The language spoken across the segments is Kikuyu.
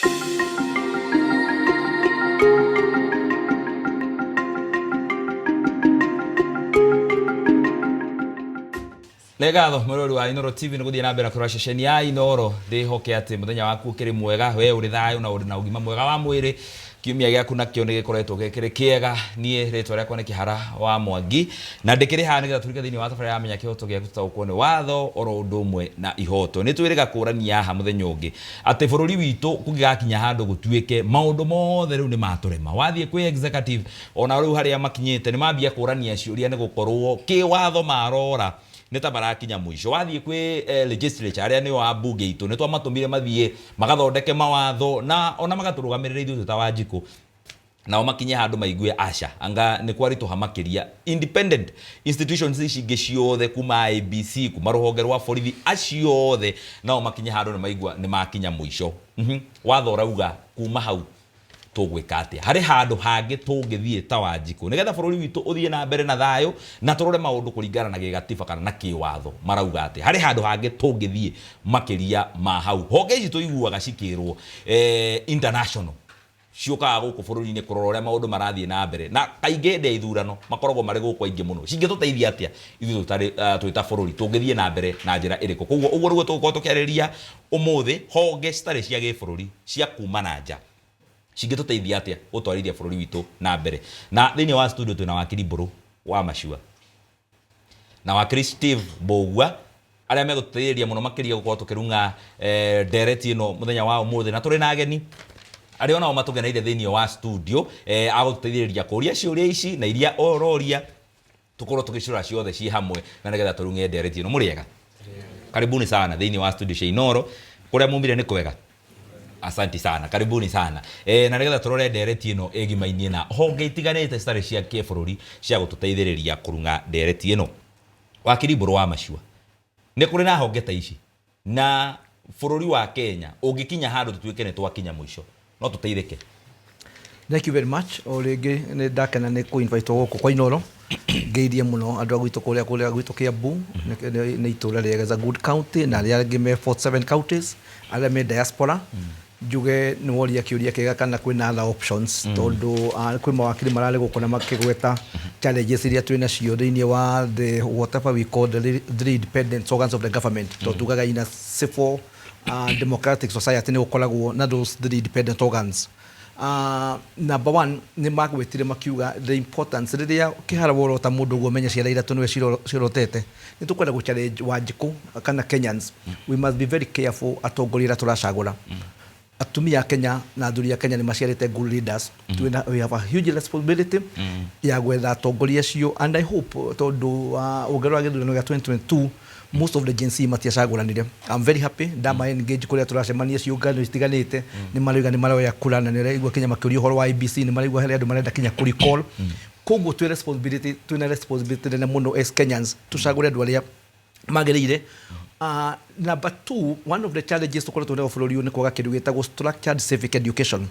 Nĩ ngatho mwĩrori wa Inooro TV nĩ gũthiĩ na mbere na kũrora ceceni ya Inooro. Ndĩhoke atĩ mũthenya waku ũkĩrĩ mwega, we ũrĩ thayũ na ũrĩ na ũgima mwega wa mwĩrĩ. Kiumia gĩaku nakĩo nĩ gĩkoretwo gĩkĩrĩ kĩega. Niĩ rĩtwa rĩakwa nĩ Kĩhara wa Mwangi na ndĩkĩrĩ haha nĩgetha tũrike thĩinĩ wa tabarĩra ya Menya Kĩhoto Gĩaku tũtaũkwo nĩ watho oro ũndũ ũmwe na ihoto. Nĩ twĩrĩga kũrania haha mũthenya ũngĩ atĩ bũrũri witũ kũngĩgakinya handũ gũtuĩke maũndũ mothe rĩu nĩ matũrema. Wathiĩ kwĩ executive Ona rĩu harĩa makinyĩte nĩ mambia kũrania ciũria nĩ gũkorwo kĩwatho marora nĩ ta marakinya mũico. Wathiĩ kwĩ legislature arĩa nĩo ambunge aitũ nĩ twamatũmire mathiĩ magathondeke mawatho na ona magatũrũgamĩrĩre ithuĩ twĩ ta Wanjikũ nao makinye handũ maigue aca anga nĩ kwaritũha makĩria. Independent institutions ici ingĩ ciothe kuma IEBC, kuma rũhonge rwa borithi, acio othe nao makinye handũ nĩ maigua nĩ makinya mũico. Watho ũrauga kuma hau Tũgwĩka atĩa? Harĩ handũ hangĩ tũngĩthiĩ ta Wanjikũ nĩgetha bũrũri witũ ũthiĩ na mbere na thayũ na tũrore maũndũ kũringana na gĩgatiba kana na kĩwatho marauga atĩa? Harĩ handũ hangĩ tũngĩthiĩ makĩria ma hau? Honge ici tũiguaga cikĩrwo international ciũkaga gũkũ bũrũri-inĩ kũrora ũrĩa maũndũ marathiĩ na mbere na kaingĩ hĩndĩ ya ithurano makoragwo marĩ gũkũ aingĩ mũno. Cingĩtũteithia atĩa ithuĩ twĩ ta bũrũri? Tũngĩthiĩ na mbere na njĩra ĩrĩkũ? Koguo ũguo nĩguo tũgũkorwo tũkĩarĩrĩria ũmũthĩ, honge citarĩ cia gĩbũrũri cia kuma na nja cingĩtũteithia atĩa gũtwarithia bũrũri witũ na mbere. Na thĩinĩ wa studio twĩna wakiri Mbũrũ wa Macua na wakiri Steve Mbũgua arĩa megũtũteithĩrĩria mũno makĩria gũkorwo tũkĩrung'a eh, ndereti ĩno mũthenya wa ũmũthĩ, na tũrĩ na ageni arĩa onao matũgeneire thĩinĩ wa studio agũtũteithĩrĩria kũria ciũria ici na iria ũroria tũkorwo tũgĩcirora ciothe ciĩ hamwe na nĩgetha tũrung'e ndereti ĩno. Mũrĩ ega? Karibuni sana thĩinĩ wa studio cia Inooro. Kũrĩa mumire nĩ kwega? Asanti sana, karibuni sana. Na nĩgetha tũrore ndereti ĩno ĩgimainie na honge itiganĩte citarĩ cia kĩbũrũri cia gũtũteithĩrĩria kũrung'a ndereti ĩno. Wakiri Mbũrũ wa Macua, nĩ kũrĩ na honge ta ici na bũrũri wa Kenya ũngĩkinya handũ tũtuĩke nĩ twakinya mũico no tũteithĩke? Thank you very much. O rĩngĩ nĩ ndakena nĩ kũ invite gũkũ kwa Inooro. Ngeithie mũno andũ a gwitũ kũrĩa kũrĩa gwitũ Kiambu nĩ itũra rĩega, it's a good county na arĩa angĩ me 47 counties arĩa me diaspora. Njuge nĩ woria kĩũria kĩega kana kwĩna other options tondũ kwĩ mawakiri mararĩ gũkũ na makĩgweta challenges iria twĩ nacio thĩinĩ wa the whatever we call the three independent organs of the government, tondũ tugaga in a civil democratic society nĩ gũkoragwo na those three independent organs. Number one, nĩ magwetire makiuga the importance rĩrĩa kĩhara worota mũndũ ũguo menye ciana ithatũ nĩwe cirotete. Nĩ tũkwenda gũ challenge Wanjikũ kana Kenyans, we must be very careful atongoria arĩa tũracagũra. Atumia a Kenya na athuri a Kenya nĩ maciarĩte good leaders. Twĩna, we have a huge responsibility ya gwetha atongoria acio, and I hope tondũ ũngĩrora gĩthurano gĩa 2022, most of the Gen Z matiacagũranire. I'm very happy ndama engage kũrĩa tũracemania ciũngano itiganĩte, nĩ marauga nĩ maroya kura na nĩ ũraigua kinya makĩũria ũhoro wa IEBC, nĩ maraigua harĩ andũ marenda kinya kũ recall. Koguo twĩ responsibility, twĩna responsibility nene mũno as Kenyans tũcagũre andũ arĩa magĩrĩire. Number two, one of the challenges tũkoretwo nayo bũrũri ũyũ nĩ kwaga kĩndũ gĩtagwo structured civic education.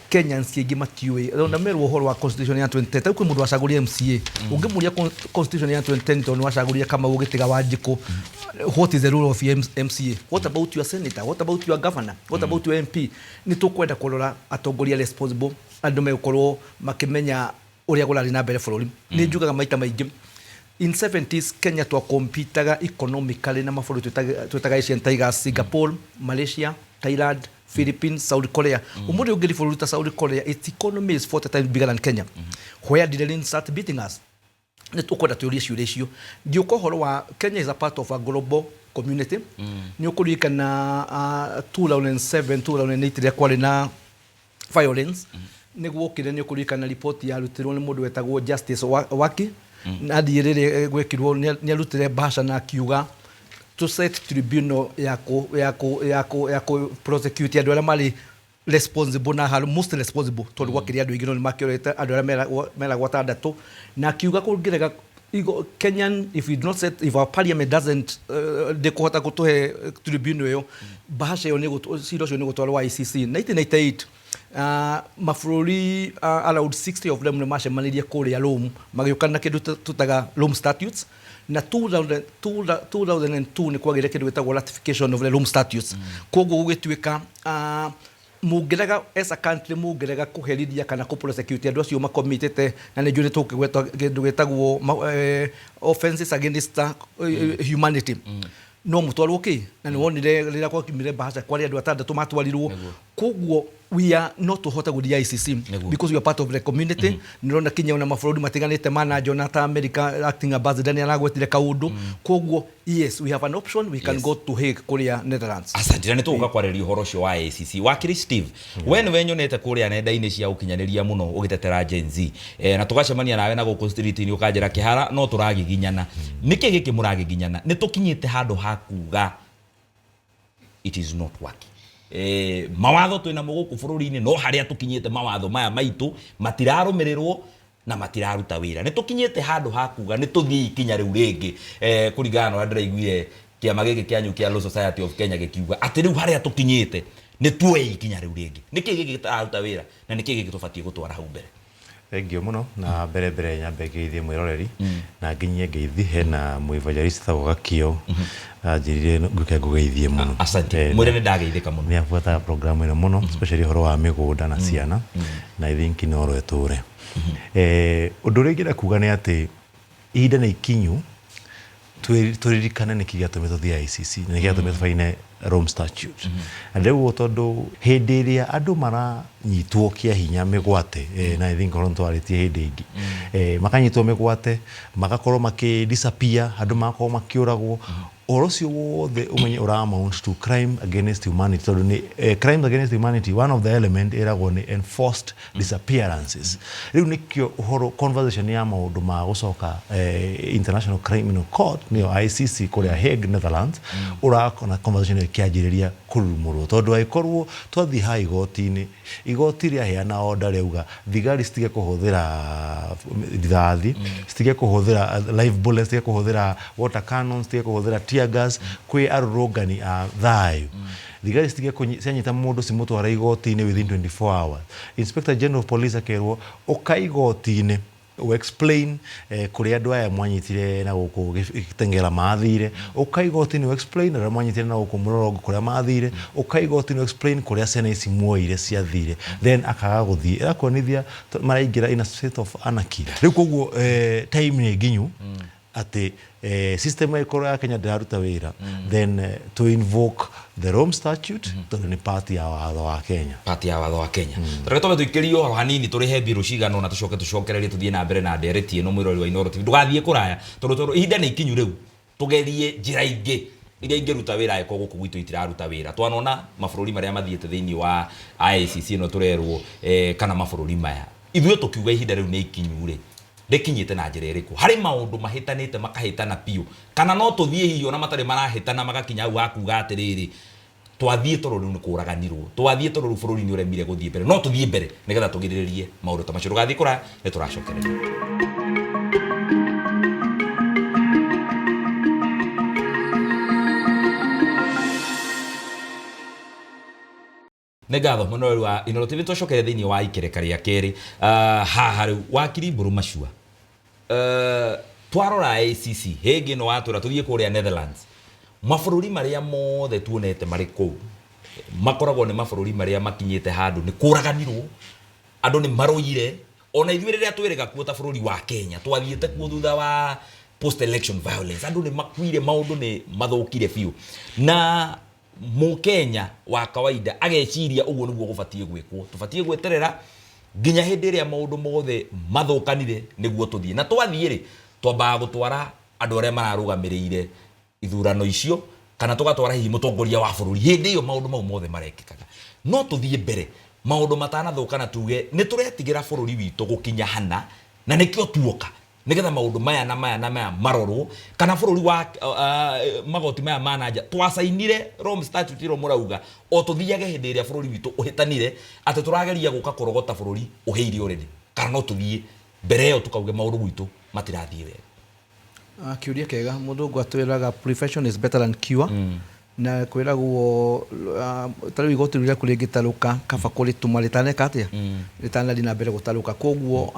Kenyans aingĩ matiũĩ ona merwo ũhoro wa constitution ya 2010. Tarĩu kwĩ mũndũ wacagũrire MCA, ũngĩmũria constitution ya 2010, tondũ nĩ wacagũrire Kamau ũgĩtiga Wanjikũ, what is the role of your MCA? What about your senator? What about your governor? What about your MP? Nĩ tũkwenda kũrora atongoria responsible, andũ megũkorwo makĩmenya ũrĩa kũrathiĩ na mbere bũrũri. Nĩ njugaga maita maingĩ, in 70s Kenya twakompitaga economically na mabũrũri twĩtaga Asian Tigers, Singapore, Malaysia, Thailand, Philippines, South Korea. Ũmũthĩ ũngĩthiĩ bũrũri ta South Korea, its economy is 40 times bigger than Kenya. Where did they start beating us? Nĩ tũkwenda tũrie ciũria icio. Ngĩũka ũhoro wa Kenya is a part of a global community. Nĩ ũkũririkana 2007 2008 rĩrĩa kwarĩ na violence, nĩ gwokire, nĩ ũkũririkana report yarutirwo nĩ mũndũ wetagwo Justice Waki, na athiĩ rĩrĩa gwekirwo nĩ arutire bahasha na akiuga to set tribunal ya kũ prosecute andũ arĩa marĩ responsible na harũ most responsible, tondũ gwakĩrĩ andũ aingĩ no nĩ makĩorete andũ arĩa meragwo atandatũ, na akiuga kũngĩrega Kenyan, if we do not set, if our parliament doesn't ndĩkũhota gũtũhe tribunal ĩyo, bahasha ĩyo cira ũcio nĩ gũtwarwo ICC. 1998 mabũrũri around 60 of them nĩ macemanirie kũrĩa Rome magĩũka na kĩndũ tũtaga Rome Statutes, na 2000 2002 nĩ kwagĩire kĩndũ gĩtagwo ratification of the Rome Statutes. Koguo gũgĩtuĩka Mũngĩrega as a country, mũngĩrega kũherithia kana kũ prosecute andũ acio makomitĩte, na nĩ njũĩ nĩ tũkĩgweta kĩndũ gĩtagwo offenses against humanity, no mũtwarwo kĩ na nĩ wonire rĩrĩa gwakiumire bahasha kwarĩ andũ atandatũ matwarirwo. Koguo we are no tũhote gũthiĩ ICC because we are part of the community. Nĩrona kinya ona mabũrũri matiganĩte mananjona ta America, acting ambassador nĩ aragwetire kaũndũ. Koguo yes, we have an option, we can go to Hague kũrĩa Netherlands. Asante, na nĩ tũgũka kwarĩrĩria ũhoro ũcio wa ACC. Wakiri Steve, we nĩwe nyonete kũrĩa nenda-inĩ cia ũkinyanĩria mũno ũgĩtetera Gen Z, na tũgacemania nawe na gũkũ street-inĩ ũkanjĩra kĩhara no tũragiginyana. Nĩkĩ gĩkĩ mũragiginyana? Nĩ tũkinyĩte handũ ha kuga it is not working. Mawatho twĩnamo gũkũ bũrũri-inĩ, no harĩa tũkinyĩte mawatho maya maitũ matirarũmĩrĩrwo na matiraruta wĩra. Nĩ tũkinyĩte handũ ha kuga nĩ tũthiĩ ikinya rĩu rĩngĩ, kũringana na ũrĩa ndĩraiguire kĩama gĩkĩ kĩanyu kĩa Law Society of Kenya gĩkiuga atĩ rĩu harĩa tũkinyĩte nĩ tuoe ikinya rĩu rĩngĩ. Nĩkĩ gĩkĩ gĩtararuta wĩra na nĩkĩ gĩkĩ tũbatiĩ gũtwara hau mbere? Thank you mũno. Na mbere mbere nyambe ngeithie mwĩroreri na nginyie ngeithi hena mũevangelist etagwo Gakio, anjĩrire ngũke ngũgeithie mũno. Asante. Mwĩre nĩ ndageithĩka mũno. Nĩ abuataga program ĩno mũno, especially ũhoro wa mĩgũnda na ciana, na I think no ĩtũre. Ũndũ ũrĩa ingĩenda kuga nĩ atĩ ihinda nĩ ikinyu tũririkane nĩkĩ gĩatũmire tũthiĩ ICC na nĩkĩ gĩatũmire tũbaine Rome Statute. Na ndĩrauga tondũ hĩndĩ ĩrĩa andũ maranyitwo kĩa hinya mĩgwate, na I think ũhoro nĩtwarĩtie hĩndĩ ĩngĩ, makanyitwo mĩgwate, magakorwo makĩ disappear, andũ magakorwo makĩũragwo, ũhoro ũcio wothe ũmenye ũra amount to crime against humanity, tondũ nĩ crime against humanity, one of the element ĩragwo nĩ enforced disappearances. Rĩu nĩkĩo ũhoro conversation ya maũndũ ma gũcoka International Criminal Court, nĩyo ICC kũrĩa Hague, Netherlands, ũrakona conversation ĩyo ĩkĩanjĩrĩria kũrurumũrwo, tondũ angĩkorwo twathiĩ haha igoti-inĩ, igoti rĩaheana order rĩauga thigari citige kũhũthĩra rithathi, citige kũhũthĩra live bullets, citige kũhũthĩra water cannons, citige kũhũthĩra tear gas kwĩ arũrũngani a thayũ, thigari citige cianyita mũndũ cimũtwara igoti-inĩ within 24 hours, Inspector General of Police akerwo ũka igoti-inĩ explain kũrĩa andũ aya mwanyitire na gũkũ Gĩtengera mathire, ũka igoti-inĩ explain arĩa mwanyitire na gũkũ Mũrorongũ kũrĩa mathire, ũka igoti-inĩ explain kũrĩa ciana ici muoire ciathire, then akaga gũthiĩ, ĩrakuonithia maraingĩra in a state of anarchy. Rĩu koguo time nĩ nginyu atĩ system ĩkorwo ya Kenya ndĩraruta wĩra, then to invoke the Rome Statute, tondũ nĩ part ya watho wa Kenya. Part ya watho wa Kenya. Reke twambe tũikĩrie ũhoro hanini, tũrĩhe mbirũ cigana ũna, tũcoke tũcokererie tũthiĩ na mbere na ndereti ĩno. Mwĩrori wa Inooro TV, ndũgathiĩ kũraya, tondũ ihinda nĩ ikinyu rĩu tũgerie njĩra ingĩ iria ingĩruta wĩra angĩkorwo gũkũ gwitũ itiraruta wĩra. Twanona mabũrũri marĩa mathiĩte thĩinĩ wa ICC ĩno tũrerwo, kana mabũrũri maya, ithuĩ tũkiuga ihinda rĩu nĩ ikinyu rĩ, rĩkinyĩte na njĩra ĩrĩkũ? Harĩ maũndũ mahĩtanĩte makahĩtana biũ, kana no tũthiĩ hihi ona matarĩ marahĩtana magakinya hau hakuga atĩrĩrĩ, twathiĩ tondũ rĩu nĩ kũraganirwo, twathiĩ tondũ rĩu bũrũri nĩ ũremire gũthiĩ mbere, no tũthiĩ mbere nĩgetha tũgirĩrĩrie maũndũ ta macio? Ndũgathiĩ kũraya, nĩ tũracokereria. Nĩ ngatho mũno rĩu wa Inooro TV. Twacokere thĩinĩ wa ikereka rĩa kerĩ. Haha rĩu wakiri Mbũrũ Macua, twarora ACC hĩngĩ ĩno watwĩra tũthiĩ kũrĩa Netherlands, mabũrũri marĩa mothe tuonete marĩ kũu makoragwo nĩ mabũrũri marĩa makinyĩte handũ nĩ kũraganirwo, andũ nĩ marũire. Ona ithuĩ rĩrĩa twĩrĩga kuo ta bũrũri wa Kenya, twathiĩte kuo thutha wa post election violence, andũ nĩ makuire, maũndũ nĩ mathũkire biũ, na mũkenya wa kawaida ageciria ũguo nĩguo gũbatiĩ gwĩkwo, tũbatiĩ gweterera nginya hĩndĩ ĩrĩa maũndũ mothe mathũkanire nĩguo tũthiĩ. Na twathiĩ rĩ, twambaga gũtwara andũ arĩa mararũgamĩrĩire ithurano icio, kana tũgatwara hihi mũtongoria wa bũrũri hĩndĩ ĩyo maũndũ mau mothe marekĩkaga. No tũthiĩ mbere maũndũ matanathũkana, tuge nĩ tũretigĩra bũrũri witũ gũkinya hana na nĩkĩo tuoka nĩgetha maũndũ maya na maya na maya marorwo, kana bũrũri wa magoti maya ma nanja twacainire Rome Statute ĩro mũrauga o tũthiage hĩndĩ ĩrĩa bũrũri witũ ũhĩtanire, atĩ tũrageria gũka kũrogota bũrũri ũhĩire already, kana no tũthiĩ mbere ĩyo tukauge maũndũ gwitũ matirathiĩ wega? Kĩũria kĩega. Mũthũngũ atwĩraga prevention is better than cure, na kwĩragwo ta rĩu igoti rĩu rĩaku rĩngĩtarũka, kaba kũrĩtuma rĩtaneka atĩa, rĩtanathiĩ na mbere gũtarũka. Koguo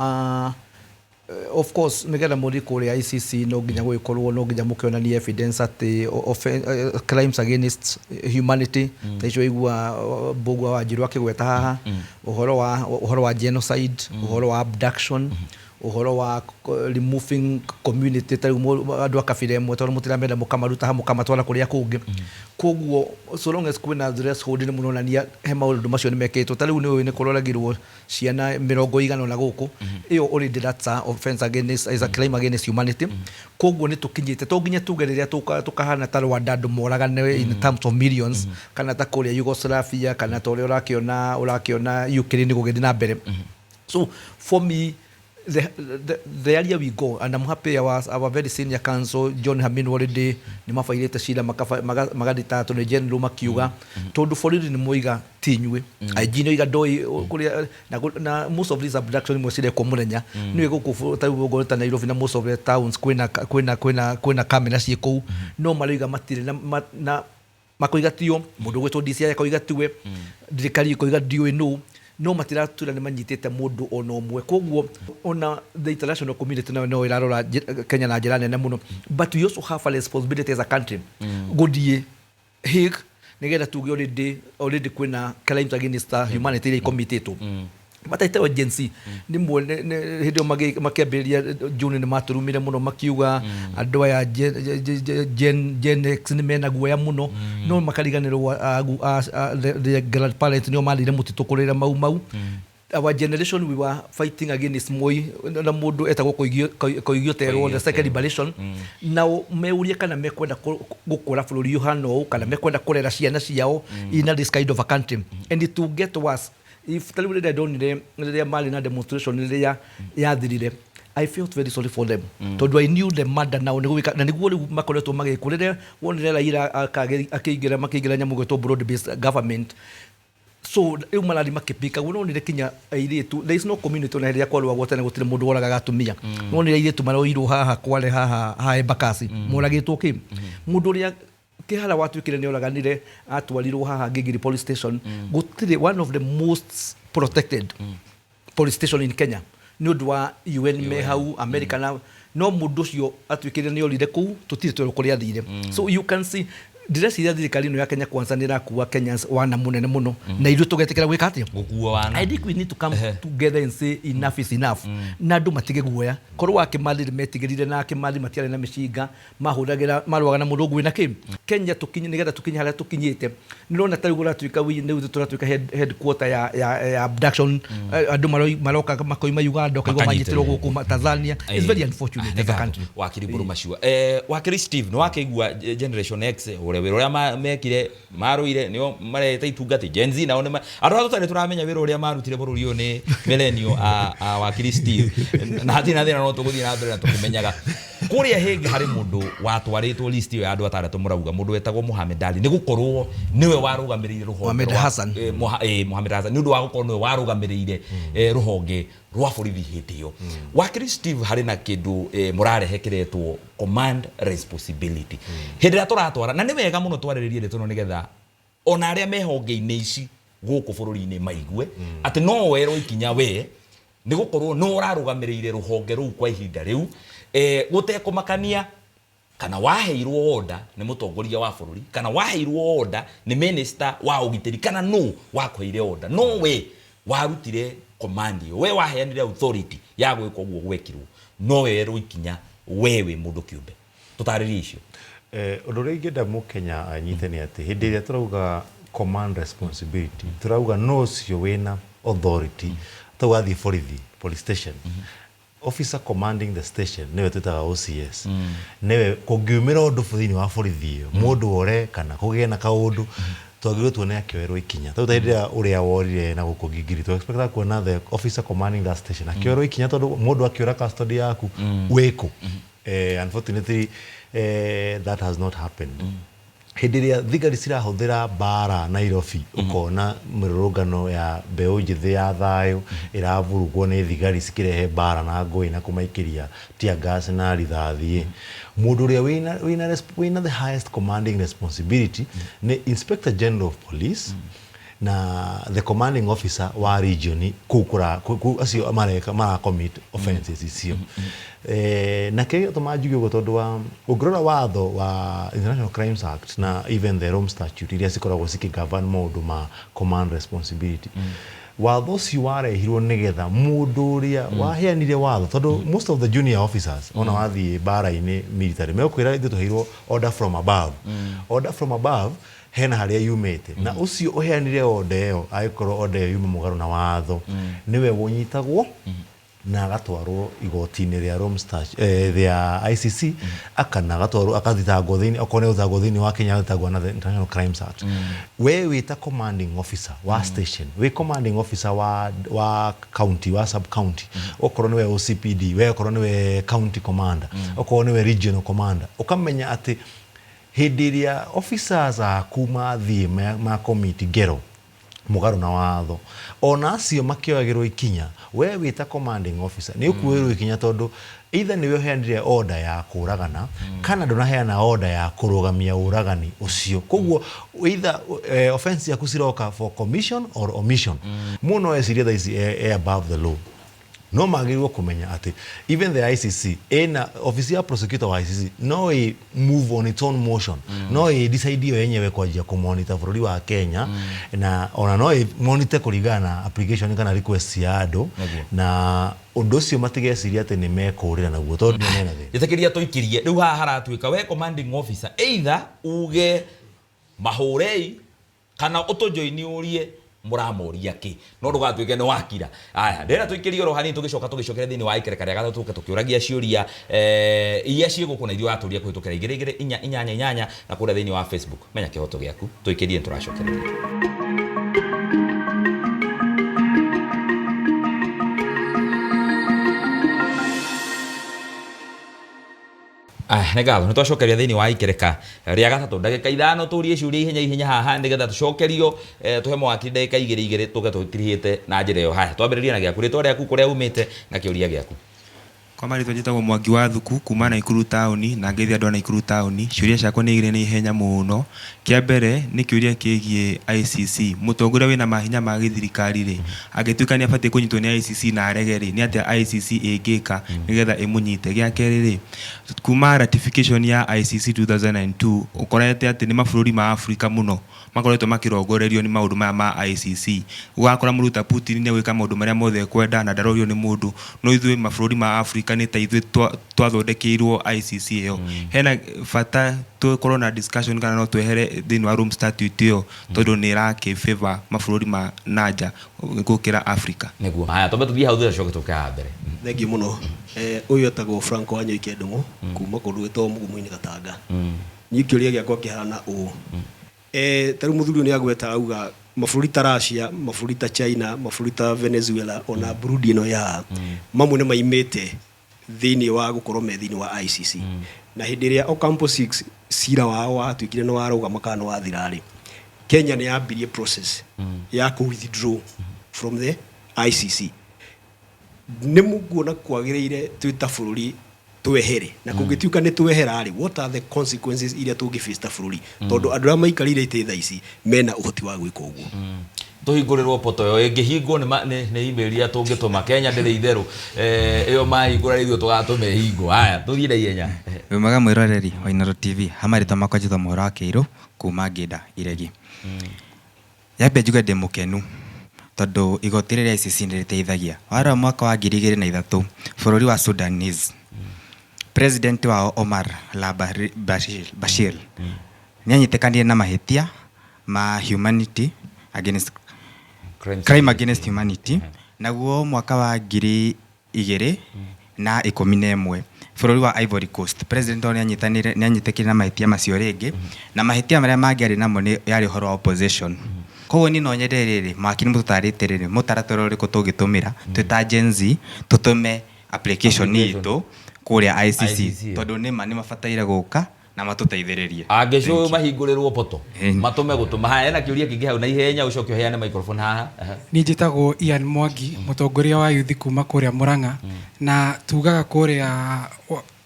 Of course nigetha mũthiĩ kũrĩa ICC no nginya gũgĩkorwo, no nginya mũkĩonanie evidence atĩ crimes against humanity ta icio igua Mbũgua wa Njirũ akĩgweta haha, ũhoro wa genocide, ũhoro wa abduction, ũhoro wa removing community, ta rĩu andũ a kabira ĩmwe tondũ mũtiramenda, mũkamaruta ha mũkamatwara kũrĩa kũngĩ. Koguo so long as kwĩna threshold nĩ mũronania he maũndũ macio nĩ mekĩtwo, ta rĩu nĩ ũĩ nĩ kũroragirwo ciana 90 na gũkũ, ĩyo already that's a offense against, is a crime against humanity. Koguo nĩ tũkinyĩte, to nginya tuge rĩrĩa tũkahana ta Rwanda, andũ moragane in terms of millions, kana ta kũrĩa Yugoslavia, kana ta ũrĩa ũrakĩona Ukraine gũgĩthiĩ na mbere. So for me, the area we go, and I'm happy our very senior counsel John Hamin already nĩ mabairĩte cira magathita Attorney General makiuga tondũ borithi nĩ moiga ti inyuĩ, IG nĩ oiga ndoi kũrĩa na most of these abduction imwe cirekwo mũthenya nĩwe gũkũ ta rĩu ũngorwo ta Nairobi na most of the towns kwĩna kamera ciĩ kũu, no maroiga matirĩ na makoiga tio mũndũ ũgwĩtwo DCI akoiga tiwe, thirikari ĩkoiga ndiũĩ nũ, no matiratwĩra nĩ manyitĩte mũndũ ona ũmwe. Koguo ona the international community nayo no ĩrarora Kenya na njĩra nene mũno, but we also have a responsibility as a country gũthiĩ Hague nĩgetha tuge already kwĩna crimes against humanity iria ikomitĩtwo. But I tell Gen Z nĩ mwene hĩndĩ ĩyo makĩambĩrĩria June nĩ matũrumire mũno makiuga andũ aya Gen X nĩ mena guoya mũno, no makariganĩrwo the grandparents nĩo mathire mũtitũ kũrĩra Mau Mau. Our generation, we were fighting against Moi na mũndũ etagwo Koigi Oterwo, the second liberation. Nao meurie kana mekwenda gũkũra bũrũri ũhana ũũ, kana mekwenda kũrera ciana ciao in a this kind of a country, and it will get worse if ta rĩu rĩrĩa ndonire rĩrĩa marĩ na demonstration rĩrĩa yathirire, I felt very sorry for them tondũ I knew the murder now nĩ gwĩka na nĩguo rĩu makoretwo magĩkwo. Rĩrĩa wonire Raila akĩingĩra, makĩingĩra nyamũ ĩgwĩtwo broad based government, so rĩu marathiĩ makĩpika guo. Nonire kinya airĩtu, there is no community ona hĩndĩ ĩrĩa kwarũagwo tene gũtirĩ mũndũ woragaga atumia. Nonire airĩtu maroirwo haha Kware, haha Embakasi, moragĩtwo kĩ mũndũ ũrĩa kĩhara watuĩkire nĩ oraganire atwarirwo haha Gigiri police station. Gũtirĩ one of the most protected police station in Kenya nĩ ũndũ wa UN me hau, America, na no mũndũ ũcio atuĩkire nĩ orire kũu, tũtirĩ twerwo kũrĩa athire. So you can see, ndĩreciria thirikari ĩno ya Kenya Kwanza nĩ ĩrakua Kenyans wana mũnene mũno na ithuĩ tũgetĩkĩra gwĩka atĩa? Gũkua wana. I think we need to come together and say enough is enough, na andũ matige guoya. Korwo wa Kĩmathi nĩ metigĩrire, na Kĩmathi matiarĩ na mĩcinga, mahũragĩra marũaga na mũthũngũ wĩna kĩ. Kenya tũkinye nĩgetha tũkinye harĩa tũkinyĩte, nĩrona ta rĩu ũratuĩka rĩu tũratuĩka headquarter ya abduction. Andũ maroka makoima Uganda, ũkaigua manyitirwo gũkũ Tanzania. It's very unfortunate as a country. Wakiri Mbũrũ Macua, wakiri Steve, nĩ wakĩigua Generation X ũrĩa wĩra ũrĩa mekire marũire nĩo mareta itungati. Gen Z nao nĩ andũ arĩa tũtarĩ tũramenya wĩra ũrĩa marutire bũrũri ũyũ nĩ millennial a wakiri Steve, na hatirĩ na thĩna, no tũgũthiĩ na mbere na tũkĩmenyaga kũrĩa Hague harĩ mũndũ watwarĩtwo list ĩyo ya andũ atandatũ mũrauga, mũndũ wetagwo Mohamed Ali, nĩ gũkorwo nĩwe warũgamĩrĩire rũhonge Mohamed Hassan. Mohamed Hassan, nĩ ũndũ wa gũkorwo nĩwe warũgamĩrĩire rũhonge rwa borithi hĩndĩ ĩyo. Wakiri Steve, harĩ na kĩndũ mũrarehe kĩretwo command responsibility hĩndĩ ĩrĩa tũratwara, na nĩ wega mũno twarĩrĩrie ndeto ĩno nĩgetha ona arĩa me honge-inĩ ici gũkũ bũrũri-inĩ maigue atĩ no werwo ikinya we nĩ gũkorwo nĩ ũrarũgamĩrĩire rũhonge rũu kwa ihinda rĩu, gũtekũmakania kana waheirwo order nĩ mũtongoria wa bũrũri, kana waheirwo order nĩ minister wa ũgitĩri, kana nũ wakũheire order, no we warutire command ĩyo, we waheanire authority ya gwĩka ũguo gwekirwo, no werwo ikinya we wĩ mũndũ kĩũmbe. Tũtarĩrie icio. Ũndũ ũrĩa ingĩenda mũkenya anyite nĩ atĩ hĩndĩ ĩrĩa tũrauga command responsibility, tũrauga no ũcio wĩna authority ta wathiĩ borithi, police station, officer commanding the station nĩwe twĩtaga OCS, nĩwe kũngiumĩra ũndũ thĩinĩ wa borithi ĩyo, mũndũ ore kana kũgĩe na kaũndũ, twagĩrĩirwo tuone akĩoerwo ikinya. Tarĩu ta hĩndĩ ĩrĩa ũrĩa worire na gũkũ Gigiri, tũ expectaga kuona the officer commanding that station akĩoerwo ikinya, tondũ mũndũ akĩũra custody yaku wĩkũ. Unfortunately, that has not happened. Hĩndĩ ĩrĩa thigari cirahũthĩra mbara Nairobi, ũkona mĩrũrũngano ya mbeũ njĩthĩ ya thayũ ĩravurugwo nĩ thigari cikĩrehe mbara na ngũĩ na kũmaikĩria tear gas na rithathi, mũndũ ũrĩa wĩna the highest commanding responsibility nĩ Inspector General of Police. Na the commanding officer wa region kũu kũra kũu acio mareka mara commit offenses icio. Na kĩrĩa gĩatũma njuge ũguo, tondũ wa ũngĩrora watho wa International Crimes Act na even the Rome Statute iria cikoragwo cikĩ govern maũndũ ma command responsibility, watho ũcio warehirwo nĩgetha mũndũ ũrĩa waheanire watho, tondũ most of the junior officers, ona wathiĩ mbara-inĩ military, megũkwĩra ithuĩ tũheirwo order from above. Order from above hena harĩa yumĩte, na ũcio ũheanire order ĩyo, angĩkorwo order ĩyo yuma mũgarũ na watho, nĩwe ũnyitagwo na agatwarwo igoti-inĩ rĩa Rome Statute, rĩa ICC, akana agatwarwo akathitangwo thĩinĩ, okorwo nĩ gũthitangwo thĩinĩ wa Kenya, agathitangwo na the International Crimes Act. We wĩ ta commanding officer wa station, wĩ commanding officer wa county, wa sub county, okorwo nĩwe OCPD, we okorwo nĩwe county commander, okorwo nĩwe regional commander, ũkamenya atĩ hĩndĩ ĩrĩa officers aku mathiĩ ma commit ngero mũgarũ na watho, ona acio makĩoyagĩrwo ikinya, we wĩ ta commanding officer nĩ ũkuoerwo ikinya, tondũ either nĩwe ũheanire order ya kũragana kana ndũnaheana order ya kũrũgamia ũragani ũcio. Koguo either offense ciaku ciroka for commission or omission. Mũndũ no ecirie thaa ici e above the law, no magĩrĩirwo kũmenya atĩ even the ICC ĩna office ya prosecutor wa ICC, no ĩ move on its own motion, no ĩ decide yo yenyewe kwanjia kũmonitor bũrũri wa Kenya, na ona no ĩ monitor kũringana na application kana request cia andũ. Na ũndũ ũcio matigeciria atĩ nĩ mekũrĩra naguo, tondũ nĩ mena thĩna. Njĩtĩkĩria tũikirie rĩu haha, haratuĩka we commanding officer either uge mahũrei kana ũtũjoini ũrie mũramoria kĩ, no ndũgatuĩke nĩ wakira. Aya, ndĩrenda tũikĩrie oro hanini, tũgĩcoka tũgĩcokere thĩinĩ wa ikereka rĩa gatatũ, tũke tũkĩũragia ciũria iria ciĩ gũkũ na ithuĩ watũria kũhĩtũkĩra 22488 na kũrĩa thĩinĩ wa Facebook. Menya kĩhoto gĩaku. Tũikĩrie, nĩtũracokereria. Aya, nĩ ngatho, nĩ twacokeria thĩinĩ wa ikereka rĩa gatatũ. Ndagĩka 5 tũrie ciũria ihenya ihenya haha nĩgetha tũcokerio, tũhe mawakiri ndagĩka igĩrĩ igĩrĩ, tũke tũtirihĩte na njĩra ĩyo. Haya, twambĩrĩrie na gĩaku, rĩtwa rĩaku, kũrĩa umĩte na kĩũria gĩaku. Kwa marĩtwa njĩtagwo Mwangi wa Thuku kuma Naikuru taũni, na ngeithi andũ a Naikuru taũni. Ciũria ciakwa nĩ igĩrĩ, nĩ ihenya mũno. Kĩa mbere nĩ kĩũria kĩgiĩ ICC. Mũtongoria wĩna mahinya ma gĩthirikari rĩ, angĩtuĩka nĩ abatiĩ kũnyitwo nĩ ICC na arege rĩ, nĩ atĩa ICC ĩngĩka nĩgetha ĩmũnyite? Gĩa kerĩ rĩ, kuma ratification ya ICC 2002, ũkorete atĩ nĩ mabũrũri ma Afrika mũno makoretwo makĩrongorerio nĩ maũndũ maya ma ICC. Ũgakora mũndũ ta Putin nĩ egwĩka maũndũ marĩa mothe ekwenda na ndarorio nĩ mũndũ, no ithuĩ mabũrũri ma Afrika nĩ ta ithuĩ twathondekeirwo ICC ĩyo. Hena bata tũkorwo na discussion kana no twehere thĩinĩ wa Rome Statute ĩyo, tondũ nĩ ĩrakĩ favor mabũrũri ma nanja gũkĩra Afrika. Nĩguo. Haya, twambe tũthiĩ hau, thutha coke tũke haha mbere. Thengiũ mũno. Ũyũ etagwo Franco Wanyoike Ndung'u kuma kũndũ gwĩtagwo Mugumu-inĩ Gatanga. Niĩ kĩũria gĩakwa kĩhana ũũ: ta rĩu mũthuri ũyũ nĩ agweta auga mabũrũri ta Russia, mabũrũri ta China, mabũrũri ta Venezuela, ona Burundi ĩno ya mamwe nĩ maimĩte thĩinĩ wa gũkorwo me thĩinĩ wa ICC. Na hĩndĩ ĩrĩa Ocampo 6 cira wao watuĩkire nĩ warũgama kana nĩ wathira rĩ, Kenya nĩ yambirie process ya kũ withdraw from the ICC. Nĩ mũkuona kwagĩrĩire twĩ ta bũrũri twehere? Na kũngĩtuĩka nĩ twehera rĩ, what are the consequences iria tũngĩ face ta bũrũri, tondũ andũ arĩa maikarĩire itĩ thaa ici mena ũhoti wa gwĩka ũguo? Tũhingũrĩrwo poto ĩyo ĩngĩhingwo nĩ email iria tũngĩtũma Kenya ndĩrĩ itherũ. Ĩyo mahingũra, ithuĩ tũgatũma ĩhingwo. Haya, tũthiĩ na ihenya. Wĩ mwega mwĩroreri wa Inooro TV. Ha marĩtwa makwa njĩtwo Mũhoro wa Kĩirũ kuma Ngĩnda Iregi. Nyambe njuge ndĩ mũkenu tondũ igoti rĩrĩa ICC nĩ rĩteithagia. Warora mwaka wa 2003, bũrũri wa Sudanese, president wao Omar la Bashir nĩ anyitĩkanire na mahĩtia ma humanity against Crimes crime against humanity. Naguo mwaka wa 2011, bũrũri wa Ivory Coast, president wao nĩ anyitĩkire na mahĩtia macio rĩngĩ, na mahĩtia marĩa mangĩ arĩ namo nĩ yarĩ ũhoro wa opposition. Koguo niĩ no nyende rĩrĩ mawakiri mũtũtarĩte rĩrĩ mũtaratara ũrĩkũ tũngĩtũmĩra twĩ ta Gen Z tũtũme application Application. itũ kũrĩa ICC, ICC. tondũ nĩma nĩ mabataire gũka na matũteithĩrĩrie. Angĩcũĩ mahingũrĩrwo poto Ĩĩ. matũme gũtũma. Haya, ena kĩũria kĩngĩ hau na ihenya, ũcoke ũheane microphone haha. Aha. Niĩ njĩtagwo Ian Mwangi, mũtongoria wa yuthi kuma kũrĩa Murang'a, na tugaga kũrĩa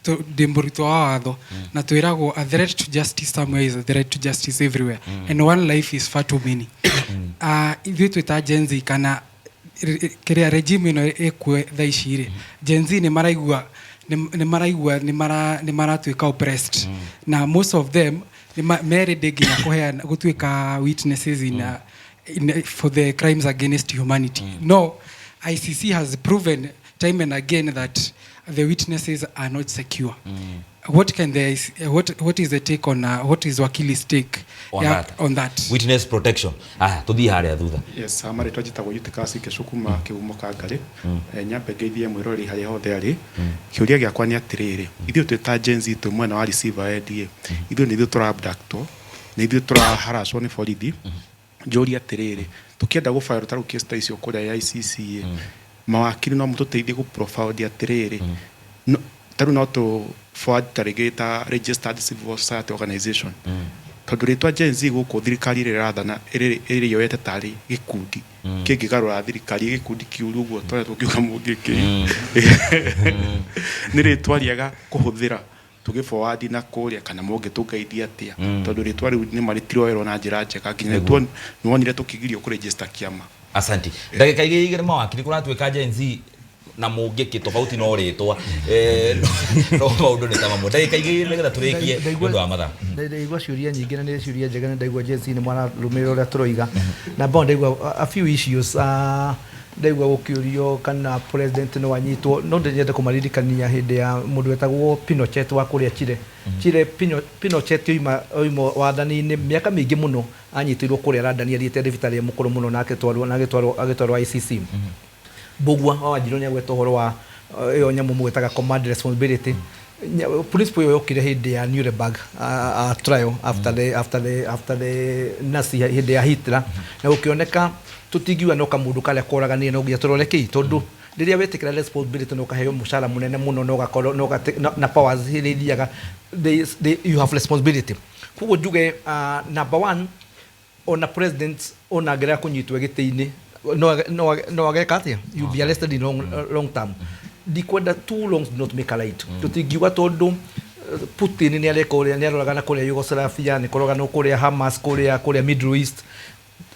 Ndĩ mũrutwo wa watho na twĩragwo a threat to justice somewhere is a threat to justice everywhere, and one life is far too many. Ithuĩ twĩ ta Gen Z kana kĩrĩa regime ĩno ĩkuo thaa ici rĩ, Gen Z nĩ maraigua nĩ maratuĩka oppressed, na most of them nĩ merĩndĩ nginya kũheana gũtuĩka witnesses in for the crimes against humanity. No ICC has proven time and again that the witnesses are not secure. What can the what is the take on what is Wakili's take on that? On that. Witness protection. Aya, tuthiĩ harĩa thutha. Yes, marĩtwa njĩtagwo Eutychus Kĩcu kuma Kĩhumo Kangarĩ. Nyambe ngeithie mwĩroreri harĩa hothe arĩ. Kĩũria gĩakwa nĩ atĩrĩrĩ, ithuĩ twĩ ta Gen Z twĩ mwena wa receiver end ĩ, ithuĩ nĩ ithuĩ tũra abductwo, nĩ ithuĩ tũraharacwo nĩ borithi. Njũrie atĩrĩrĩ, tũkĩenda gũbaĩrwo ta rĩu case ta icio kũrĩa ICC ĩ, mawakiri no mũtũteithie gũ profile atĩrĩrĩ, ta rĩu no tũ forward ta rĩngĩ ta registered civil society organization, tondũ rĩtwa Gen Z gũkũ thirikari ĩrĩa ĩrathana ĩrĩ yoete tarĩ gĩkundi kĩngĩgarũra thirikari, gĩkundi kĩũru ũguo tũrĩa tũngiuga mũngĩkĩ nĩ rĩtwa rĩega kũhũthĩra tũgĩ forward na kũrĩa, kana mũngĩtũngaithia atĩa, tondũ rĩtwa rĩu nĩ marĩtiroerwo na njĩra njega nginya nĩwonire tũkĩgirio kũregister kĩama. Asanti. Ndagĩka igĩrĩ igĩrĩ, mawakiri. Kũratuĩka Gen Z na mũngĩkĩ tofauti no rĩtwa, no maũndũ nĩ ta mamwe. Ndagĩka 2 nĩgetha tũrĩkie nĩ ũndũ wa mathaa. Ndaigua ciũria nyingĩ na nĩ ciũria njega, na ndaigua Gen Z nĩ mararũmĩrĩra ũrĩa tũroiga na bao ndaigua a few issues, ndaigua gũkĩũrio kana president no anyitwo, no ndĩnyende kũmaririkania hĩndĩ ya mũndũ wetagwo Pinochet wa kũrĩa Chile. Chile Pinochet oima wathani-inĩ mĩaka mĩingĩ mũno, anyitĩirwo kũrĩa London athiĩte thibitarĩ e mũkũrũ mũno na agĩtwarwo ICC. Mbũgua wa Wanjiru nĩ agweta ũhoro wa ĩyo nyamũ mũgwetaga command responsibility. Principle ĩyo yokire hĩndĩ ya Nuremberg trial after the Nazi, hĩndĩ ya Hitler, na gũkĩoneka tũtingiuga no kamũndũ karĩa koraganire no nginya tũrore kĩi, tondũ rĩrĩa wetĩkĩra responsibility na ũkaheo mũcara mũnene mũno na ũgakorwo na powers iria ithiaga, you have responsibility. Koguo njuge, number one, ona president ona angĩrega kũnyitwo gĩtĩ-inĩ no ageka atĩa, you be arrested in long term. Ndikwenda two wrongs do not make a right. Tũtingiuga tondũ Putin nĩ areka ũrĩa, nĩ aroraga na kũrĩa Yugoslavia, nĩ kũroganwo kũrĩa Hamas, kũrĩa Middle East.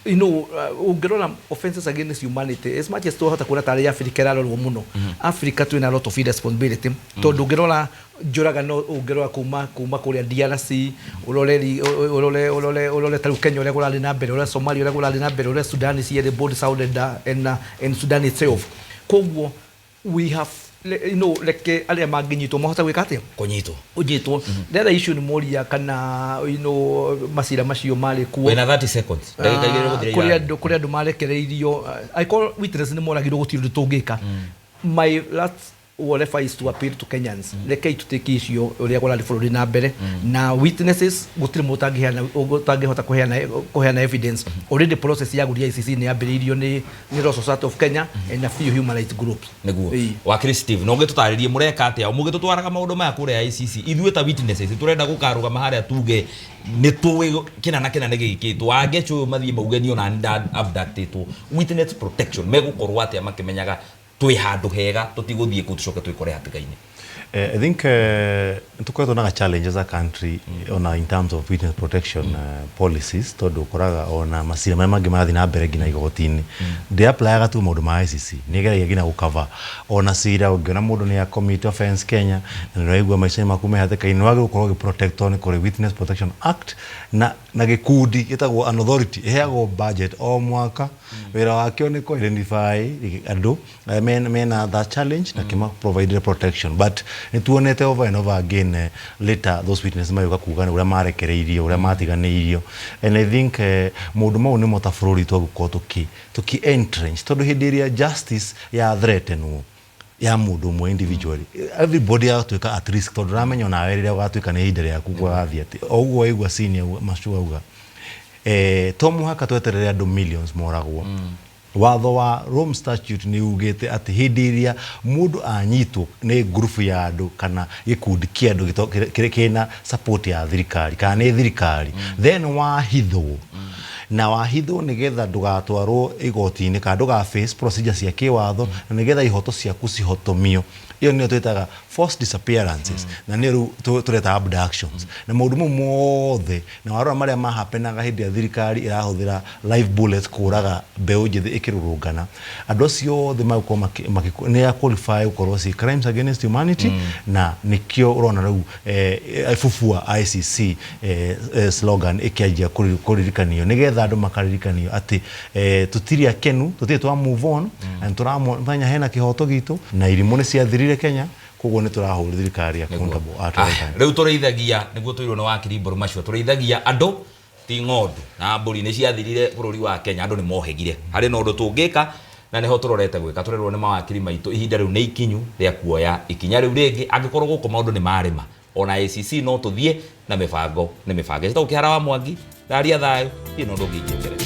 Ũngĩrora offenses against humanity, as much as twahota kuona tarĩ Africa ĩrarorwo mũno, Africa twĩna a lot of irresponsibility, tondũ ũngĩrora njũragano, ũngĩrora kuma kũrĩa DRC, ũrore ta rĩu Kenya ũrĩa kũrathiĩ na mbere, ũrore Somalia ũrĩa kũrathiĩ na mbere, ũrore Sudan cierĩ, both South and Sudan itself. Koguo we have reke arĩa mangĩnyitwo mahota gwĩka atĩa? Kũnyitwo. Ũnyitwo. The other issue nĩ moria kana macira macio marĩ kuo. Wĩna 30 seconds, ndagĩka 2 gũthira. Kũrĩ ithano. andũ marekereirio, angĩkorwo witness nĩ moragirwo, gũtirĩ ũndũ tũngĩka. My last whatever is to appeal to Kenyans, rekei tutĩke icio ũrĩa kũrathiĩ bũrũri na mbere na witnesses, gũtirĩ mũndũ ũtangĩhota kũheana evidence. Already process ya gũthiĩ ICC nĩ yambĩrĩirio nĩ Law Society of Kenya and a few human rights groups. Nĩguo. Ĩĩ. Wakiri Steve, no ũngĩtũtarĩrie mũreka atĩa mũgĩtũtwaraga maũndũ maya kũrĩa ICC? Ithuĩ ta witnesses tũrenda gũkarũgama harĩa tuge nĩ tũĩ kĩna na kĩna nĩ gĩkĩtwo, angĩcu ũyũ mathiĩ mauge niĩ ona nĩ abductĩtwo. Witness protection megũkorwo atĩa makĩmenyaga twĩ handũ hega, tũtigũthiĩ kũu tũcoke twĩkore hatĩka-inĩ? I think tukoretwo na challenge as a country ona in terms of witness protection policies, tondu ukoraga ona macira marĩa mangĩ marathiĩ na mbere nginya igoti-inĩ ndĩ-applyaga tu maũndũ ma ICC, nĩ ĩgeragia nginya gũcover ona cira ũngĩona mũndũ nĩ commit offense Kenya na nĩ ũraigua maica maku me hatĩka-inĩ, nĩ wagĩrĩirwo gũkorwo ũgĩprotectwo nĩ kũrĩ Witness Protection Act na gĩkundi gĩtagwo an authority ĩheagwo budget o mwaka. Wĩra wakĩo nĩ kũ identify andũ arĩa mena that challenge na kĩma provide protection, but nĩ tuonete over and over again, later those witnesses magĩũka kuga ũrĩa marekereirio, ũrĩa matiganĩirio, and I think maũndũ mau nĩmo ta bũrũri twagũkorwo tũki entrench, tondũ hĩndĩ ĩrĩa justice ya threatenwo ya mũndũ ũmwe individually, everybody agatuĩka at risk, tondũ ũramenya onawe rĩrĩa ũgatuĩka nĩ ihinda rĩaku kũrathiĩ atĩ o ũguo waigua senior macu auga, to mũhaka tweterere andũ millions moragwo. Watho wa Rome Statute nĩ ugĩte atĩ hĩndĩ ĩrĩa mũndũ anyitwo nĩ ngurubu ya andũ kana gĩkundi kĩa andũ kĩrĩa kĩna support ya thirikari kana nĩ thirikari, then wahithwo na wahithwo nĩgetha ndũgatwarwo igoti-inĩ kana ndũga face procedure cia kĩwatho na nĩgetha ihoto ciaku cihotomio. Ĩyo nĩyo twĩtaga forced disappearances, na nĩyo rĩu tũreta abductions na maũndũ mau mothe. Na warora marĩa mahapenaga hĩndĩ ĩrĩa thirikari ĩrahũthĩra live bullets kũraga mbeũ njĩthĩ ĩkĩrũrũngana, andũ acio othe magũkorwo nĩ a qualify gũkorwo ci crimes against humanity. Na nĩkĩo ũrona rĩu fufua ICC slogan ĩkĩanjia kũririkanio, nĩgetha andũ makaririkanio atĩ tũtirĩ akenu, tũtirĩ twa move on, na nĩtũramenya hena kĩhoto gitũ na irimũ nĩ ciathirire Kenya. Koguo nĩ tũrahũra thirikari accountable at all times. Rĩu tũrĩithagia, nĩguo tũirwo nĩ wakiri Mbũrũ macio, tũrĩithagia andũ ti ng'ondu na mbũri. Nĩ ciathirire bũrũri wa Kenya, andũ nĩ mohĩgire. Harĩ na ũndũ tũngĩka na nĩho tũrorete gwĩka. Tũrerwo nĩ mawakiri maitũ ihinda rĩu nĩ ikinyu rĩa kuoya ikinya rĩu rĩngĩ. Angĩkorwo gũkũ maũndũ nĩ marĩma, ona ACC no tũthiĩ na mĩbango nĩ mĩbango. Njĩtagwo Kĩhara wa Mwangi, ndaria thayũ, thiĩ na ũndũ ũngĩ ingĩongerera.